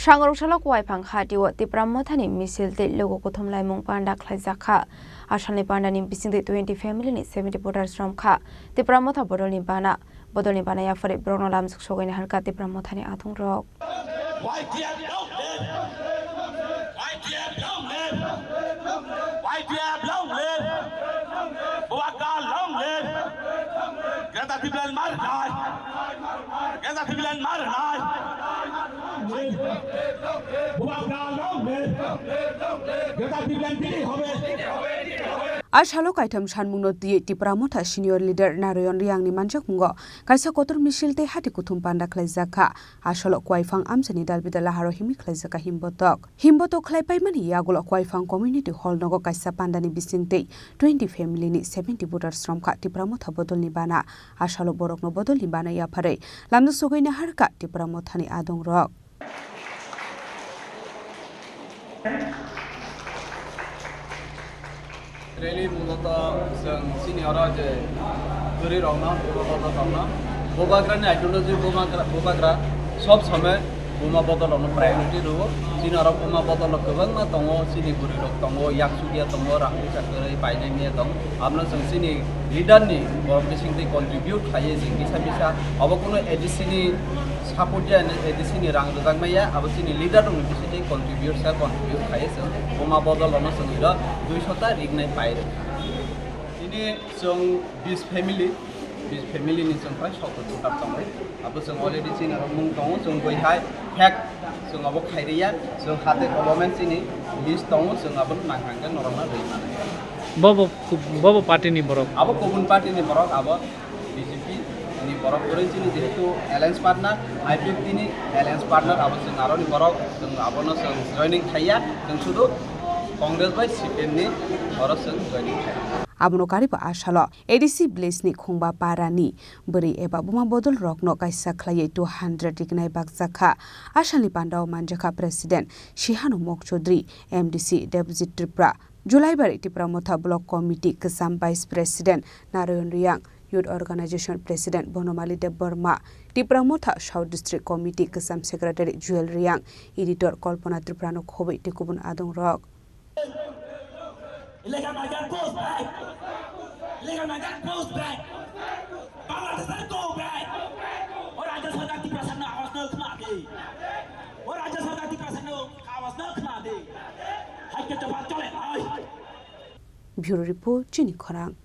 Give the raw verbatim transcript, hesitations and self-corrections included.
Sangrok salo Kuaipang hati o Tipra Mothani misil tei logo kuthum laimung panda khlaijak kha. Asalni pandani bisingtwi twenty family ni seventy voters romkha. Tipra Motha bodolni bana, bodolni bana yaphari borokno lamjak sogwi naharkha Tipra Mothani adongrok. Y T F long live! Y T F long live! Y T F long live! Bubagra long live! Greater Tipraland mar nai! Greater Tipraland mar nai! Bubagra long live! Greater Tipraland dili hobe! A salo kaitham sanmungno twiwi Tipra Motha senior leader Narayan Reangni manjakmungo kaisa kotor misil tei hati kuthum panda khlaijak kha. A salo Kuaipang amchaini dalbidal laharo himwi khlaijak kha himbotok. Himbotok khlai paimani yagulo Kuaipang Community Hall nogo kaisa pandani bisingtwi twenty family ni seventy voters romkha Tipra Motha bodolni bana. A salo borokno bodolni bana yapharwi lamjak sogwi naharkha Tipra Mothani adongrok. Rally muloto chwng chini oro je bwrwi rokno, bubagra rokno, bubagrani ideology, bubagra, bubagra sob somoi buma bodolno priority rwo. Chini oro buma bodol kwbangma tongo, chini bwrwi rok tongo, yak sukya tongo, rang puisa kwrwi painai miya tong. Abono chwng chini leader ni borok bisingtwi contribute khlaiwi chwng kisa misa obo kuno A D C ni support ya, A D C ni rang rwjak maya, abo chini leader rokni bisingtwi contribute sa contribute khlaiwi chwng buma bodol rokno chwng iro duiso ta rignai pai rwkha. Tini chwng bis family, bis family ni chwng prai sottor voter tongo. Abo chwng already chini rok mung tongo, chwng bui hai fact chwng abo khairiya, chwng hate kolomen chini list tongo, chwng abo nang nang khe norokno rwi mano. Bobo, bobo party ni borok? Abo kubun party ni borok, abo B J P ni borok kwrwi chini jehetu alliance partner, I P F T ni alliance partner, abo chwng aroni borok, chwng abono chwng joining khaiya, chwng sudu Congress bai C P M ni oro chwng joining khaiya. Abono karibo a salo A D C village ni Khungba para ni bwrwi eba buma bodol rokno kaisa khlaiwi two hundred rignai bakjak kha. A salni pandao manjakha President Sihano Mok Chaudhary, M D C Debjit Tripura, Julaibari Tipra Motha Block Committee kwcham Vice President Narayan Reang, Youth Organization President Bonomali Debbarma, Tipra Motha South District Committee kwcham Secretary Jewel Reang, Editor Kalpana Tripura no khobwi tei kubun adongrok. Illegal migrant goes back. Illegal migrant goes back. Bangladesh go back. O Rajya Sarkar Tiprasa no awas no khna de. O Rajya Sarkar Tiprasa no awas no khna de. Hai ke jawab chole bhai. Bureau Report, Chini Khorang.